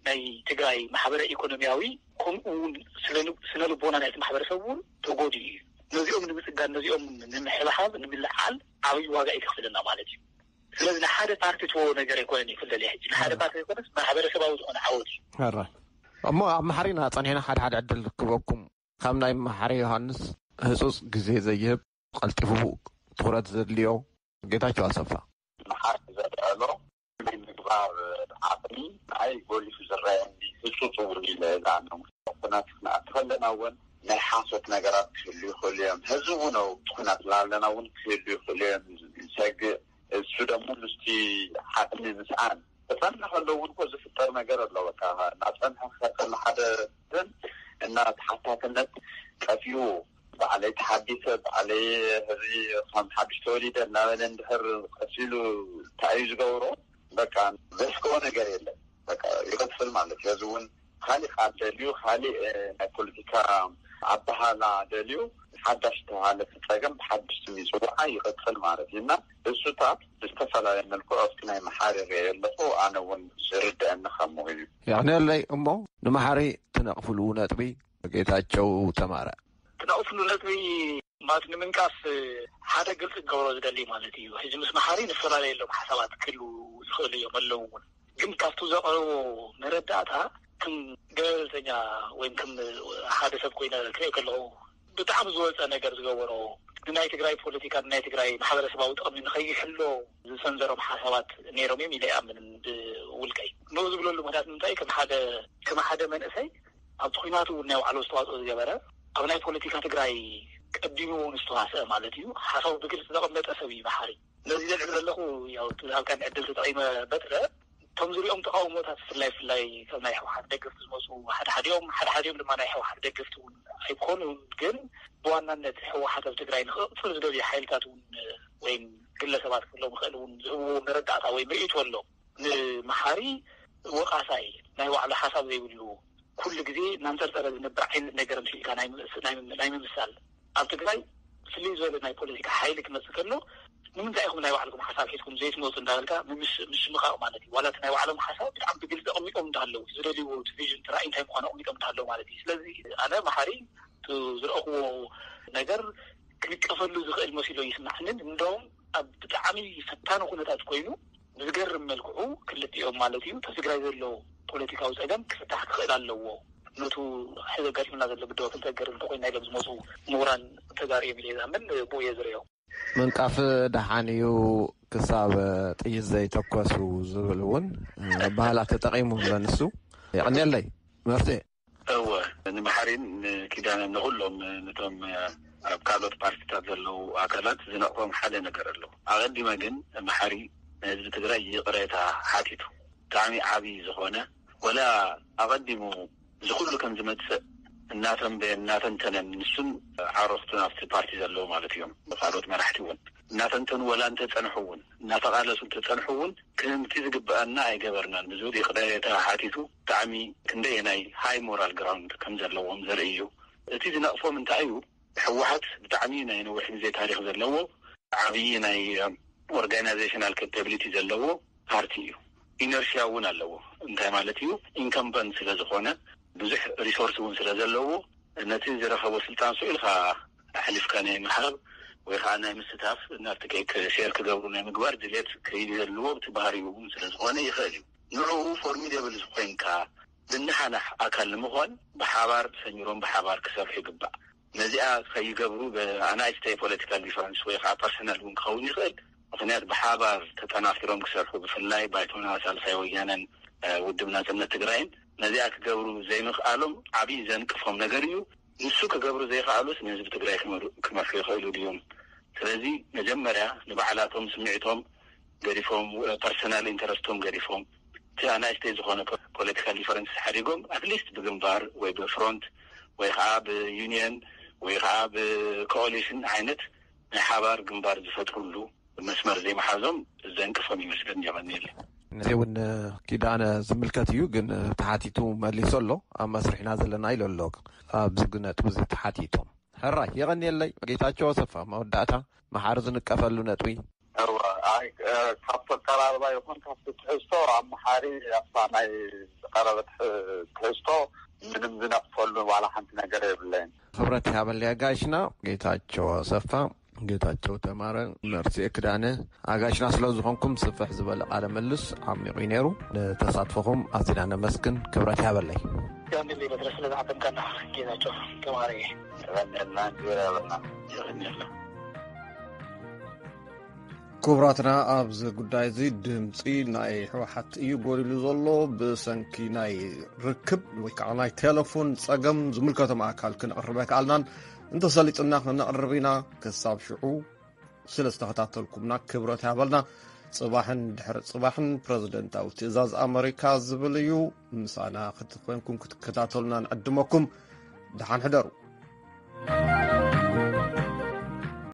ናይ ትግራይ ማሕበረ ኢኮኖሚያዊ፣ ከምኡ እውን ስነ-፣ ስነ ልቦና ናይቲ ማሕበረሰብ እውን ተጎዲኡ እዩ። ነዚኦም ንምፅጋን፣ ነዚኦም ንምሕብሓብ፣ ንምልዓል ዓብዪ ዋጋ እዩ ከኽፍለና ማለት እዩ። ስለዚ ንሓደ ፓርቲ ትዎ ነገር ኣይኮነን ይፍለል ሕጂ። ንሓደ ፓርቲ ኣይኮነስ ማሕበረሰባዊ ዝኾነ ዓወት እዩ። ሕራይ። እሞ ኣብ መሓሪና ጸኒሕና ሓደ ሓደ ዕድል ክበኩም። ካብ ናይ መሓሪ ዮሃንስ ህጹጽ ግዜ ዘይህብ፣ ቀልጢፉ ትኹረት ዘድልዮ ጌታቸው ኣሰፋ። መሓሪ ዘልዐሎ ናይ ምግባር ዓቕሚ ንዓይ ጎሊሑ ዝረኣየኒ ህጹጽ እውን ኢለ እኣምን። ኩናት ክንኣቱ ከለና እውን ናይ ሓሶት ነገራት ክህሉ ይኽእሉ እዮም። ሕዚ እውን ኣብ ኩናት እናበለና እውን ክህሉ ይኽእሉ እዮም። ዝሰግእ እሱ ደግሞ ምስቲ ዓቕሚ ምስኣን ክጸንሕ ከሎ እውን እኮ ዝፍጠር ነገር ኣሎ። በቃ እናጸንሐ ክኸተል ሓደ ግን እና ተሓታትነት ጠፊኡ ባዕለይ ተሓዲሰ፣ ባዕለይ ሕዚ ከም ሓድሽ ተወሊደ እናበለ እንድሕር ቀሲሉ እንታይ እዩ ዝገብሮ? በቃ ዘስግኦ ነገር የለን። በቃ ይቐጽል ማለት እዩ። እዚ እውን ካሊእ ቃል ደልዩ፣ ካሊእ፣ እ፣ ናይ ፖለቲካ ኣበሃላ ደልዩ፣ ሓዳሽ ተባሃለ እቲ ጸገም ብሓድሽ ስም ይጽውዓ ይቐጽል ማለት እዩ። እና እሱታት ብዝተፈላለየ መልክዑ ኣብቲ ናይ መሓሪ ርእየ ኣለኹ። ኣነ እውን ዝርድአኒ ከምኡ እዩ። የቕንየለይ። እሞ ንመሓሪ ትነቕፍሉ ነጥቢ ጌታቸው ተማረ። ትነቕፍሉ ነጥቢ ማለት ንምንቃፍ ሓደ ግልፂ ክገብሮ ዝደሊ ማለት እዩ። ሕዚ ምስ መሓሪ ንፈላለየሎም ሓሳባት ክህሉ ዝኽእሉ እዮም፣ ኣለዉ እውን። ግን ካብቱ ዘቕረቦ መረዳእታ ከም ገለልተኛ ወይም ከም ሓደ ሰብ ኮይነ ክሪኦ ከለኹ፣ ብጣዕሚ ዝወፀ ነገር ዝገበሮ፣ ንናይ ትግራይ ፖለቲካ፣ ንናይ ትግራይ ማሕበረሰባዊ ጥቕሚ ንኸይሕሎ ዝሰንዘሮም ሓሳባት ነይሮም እዮም ኢለ ይኣምን። ብውልቀይ ንኡ ዝብለሉ ምክንያት ንምንታይ፣ ከም ሓደ ከም ሓደ መንእሰይ ኣብቲ ኩናት እውን ናይ ባዕሉ ኣስተዋፅኦ ዝገበረ፣ ኣብ ናይ ፖለቲካ ትግራይ ቀዲሙ እውን ዝተዋስአ ማለት እዩ፣ ሓሳቡ ብግልፂ ዘቐመጠ ሰብ እዩ መሓሪ። ነዚ ዘልዕል ዘለኹ፣ ያው እቲ ዝሃብካኒ ዕድል ተጠቒመ በትረ፣ እቶም ዝሪኦም ተቃውሞታት፣ ብፍላይ ብፍላይ ካብ ናይ ህወሓት ደገፍቲ ዝመፁ ሓደ ሓዲኦም፣ ሓደ ሓዲኦም ድማ ናይ ህወሓት ደገፍቲ እውን ኣይኮኑን። ግን ብዋናነት ህወሓት ኣብ ትግራይ ንክቕፅል ዝደልዩ ሓይልታት እውን ወይም ግለሰባት ክህሎም ይኽእል እውን ዝህብዎ መረዳእታ ወይ ምርኢት ኣሎ። ንመሓሪ ወቃሳይ፣ ናይ ባዕሉ ሓሳብ ዘይብሉ፣ ኩሉ ግዜ እናንፀርፀረ ዝነብር ዓይነት ነገር ምስልካ ናይ ምምስ- ናይ ምም- ናይ ምምሳል፣ ኣብ ትግራይ ፍልይ ዝበለ ናይ ፖለቲካ ሓይሊ ክመፅእ ከሎ፣ ንምንታይ ኢኹም ናይ ባዕልኩም ሓሳብ ሒዝኩም ዘይትመፁ እንዳበልካ ምምሽ- ምሽምቃቕ ማለት እዩ። ዋላ እቲ ናይ ባዕሎም ሓሳብ ብጣዕሚ ብግልፂ ኣቕሚጦም እንዳሃለዉ፣ ዝደልይዎ እቲ ቪዥን፣ እቲ ራእይ እንታይ ምዃኑ ኣቕሚጦም እንዳሃለዉ ማለት እዩ። ስለዚ ኣነ መሓሪ እቲ ዝረእኽዎ ነገር ክንቀፈሉ ዝኽእል መሲሎ ይስማዕንን፣ እንደውም ኣብ ብጣዕሚ ፈታኒ ኩነታት ኮይኑ ብዝገርም መልክዑ ክልቲኦም ማለት እዩ፣ እቲ ትግራይ ዘሎ ፖለቲካዊ ፀገም ክፍታሕ ክኽእል ኣለዎ። ነቱ ሕዚ ኣጋጢሙና ዘሎ ብድሆ ክንሰገር እንተኮይና ኢሎም ዝመፁ ምሁራን ተጋርዮም ኢለ ዝኣምን፣ ብኡ እየ ዝርእዮ። ምንቃፍ ደሓን እዩ ክሳብ ጥይት ዘይተኮሱ ዝብል እውን ባህላ ተጠቒሙ ኣሎ ንሱ። የቐንየለይ መርሴ። እወ፣ ንመሓሪን ንኪዳነ፣ ንኹሎም ነቶም ኣብ ካልኦት ፓርቲታት ዘለዉ ኣካላት ዝነቕፎም ሓደ ነገር ኣሎ። ኣቐዲመ ግን መሓሪ ንህዝቢ ትግራይ ይቕሬታ ሓቲቱ። ብጣዕሚ ዓብዪ ዝኾነ፣ ወላ ኣቐዲሙ እዚ ኩሉ ከም ዝመጽእ እናተንበየን እናተንተነን፣ ንሱን ዓረኽቱን ኣብቲ ፓርቲ ዘለዉ ማለት እዮም፣ ካልኦት መራሕቲ እውን እናተንተኑ፣ ወላ እንተጸንሑ እውን፣ እናተቓለሱ እንተጸንሑ እውን፣ ከምቲ ዝግበኣና ኣይገበርናን ብዝብል ይቕሬታ ሓቲቱ። ብጣዕሚ ክንደየናይ ሃይ ሞራል ግራውንድ ከም ዘለዎም ዘርኢ እዩ። እቲ ዝነቕፎም እንታይ እዩ? ህወሓት ብጣዕሚ ናይ ነዊሕ ግዜ ታሪኽ ዘለዎ፣ ዓብዪ ናይ ኦርጋናይዜሽናል ኬፓቢሊቲ ዘለዎ ፓርቲ እዩ። ኢነርሽያ እውን ኣለዎ። እንታይ ማለት እዩ? ኢንከምበንት ስለ ዝኾነ፣ ብዙሕ ሪሶርስ እውን ስለ ዘለዎ፣ ነቲ ዝረኸቦ ስልጣን ስኢልካ ኣሕሊፍካ ናይ ምሃብ ወይ ከዓ ናይ ምስታፍ፣ ናብቲ ኬክ ሼር ክገብሩ ናይ ምግባር ድሌት ከይህልዎ፣ እቲ ባህሪኡ እውን ስለ ዝኾነ ይኽእል እዩ። ንዕኡ ፎርሚደብል ኮይንካ፣ ዝነሓናሕ ኣካል ንምዃን፣ ብሓባር ሰሚሮም ብሓባር ክሰርሑ ይግባእ። ነዚኣ ከይገብሩ፣ ብኣናእሽተይ ፖለቲካል ዲፈረንስ ወይ ከዓ ፐርሰናል እውን ክኸውን ይኽእል። ምኽንያት፣ ብሓባር ተጠናኺሮም ክሰርሑ፣ ብፍላይ ባይቶና፣ ሳልሳይ ወያነን ውድብ ናጽነት ትግራይን ነዚኣ ክገብሩ ዘይምኽኣሎም ዓብዪ ዘንቅፎም ነገር እዩ። ንሱ ክገብሩ ዘይከኣሉስ ንህዝቢ ትግራይ ክመር- ክመርሑ ይኽእሉ ድዮም? ስለዚ መጀመርያ ንባዕላቶም ስምዒቶም ገዲፎም፣ ፐርሰናል ኢንተረስቶም ገዲፎም፣ እቲ ኣናእሽተይ ዝኾነ ፖ- ፖለቲካል ዲፈረንስ ሓዲጎም፣ ኣትሊስት ብግንባር ወይ ብፍሮንት ወይ ከዓ ብዩኒየን ወይ ከዓ ብኮኦሊሽን ዓይነት ናይ ሓባር ግንባር ዝፈጥሩሉ መስመር ዘይምሓዞም ዘንቅፎም ይመስለኒ። የቐንየለይ። እዚ እውን ኪዳነ ዝምልከት እዩ፣ ግን ተሓቲቱ መሊሱ ኣሎ። ኣብ መስርሕና ዘለና ኢሉ ኣሎ። ኣብዚ ነጥቢ እዚ ተሓቲቶም። ሕራይ፣ የቐንየለይ። ጌታቸው ኣሰፋ፣ መወዳእታ፣ መሓሪ ዝንቀፈሉ ነጥቢ። እወ፣ ኣይ፣ እ፣ ካብቲ ኣቀራርባ ይኹን ካብቲ ትሕዝቶ፣ ኣብ መሓሪ ኣብታ ናይ ዝቐረበት ሕ- ትሕዝቶ ምንም ዝነቕፈሉ ዋላ ሓንቲ ነገር የብለይን። ክብረት ይሃበለይ ኣጋይሽና። ጌታቸው ኣሰፋ፣ ጌታቸው ተማረ፣ መርሲኤ ክዳነ፣ ኣጋይሽና ስለ ዝኾንኩም፣ ስፍሕ ዝበለ ቃለ ምልልስ ዓሚቑ እዩ ነይሩ። ንተሳትፎኹም ኣዚና ነመስግን። ክብረት ይሃበለይ። ዮኒ ሊበትረ ስለ ዝዓደምካና፣ ጌታቸው ተማረ። ተቐበልና፣ ክብር ይሃበልና። የቐንየልና። ክቡራትና፣ ኣብዚ ጉዳይ እዚ ድምፂ ናይ ህወሓት እዩ ጎዲሉ ዘሎ። ብሰንኪ ናይ ርክብ ወይ ከዓ ናይ ቴሌፎን ፀገም ዝምልከቶም ኣካል ክነቕርብ ኣይከኣልናን። እንተሰሊጥና ክነቕርብ ኢና። ክሳብ ሽዑ ስለ ዝተኸታተልኩምና ክብረት ያበልና። ፅባሕን ድሕሪ ፅባሕን ፕረዚደንታዊ ትእዛዝ ኣመሪካ ዝብል እዩ። ምሳና ክትኮንኩም ክትከታተሉና ንዕድመኩም። ደሓን ሕደሩ።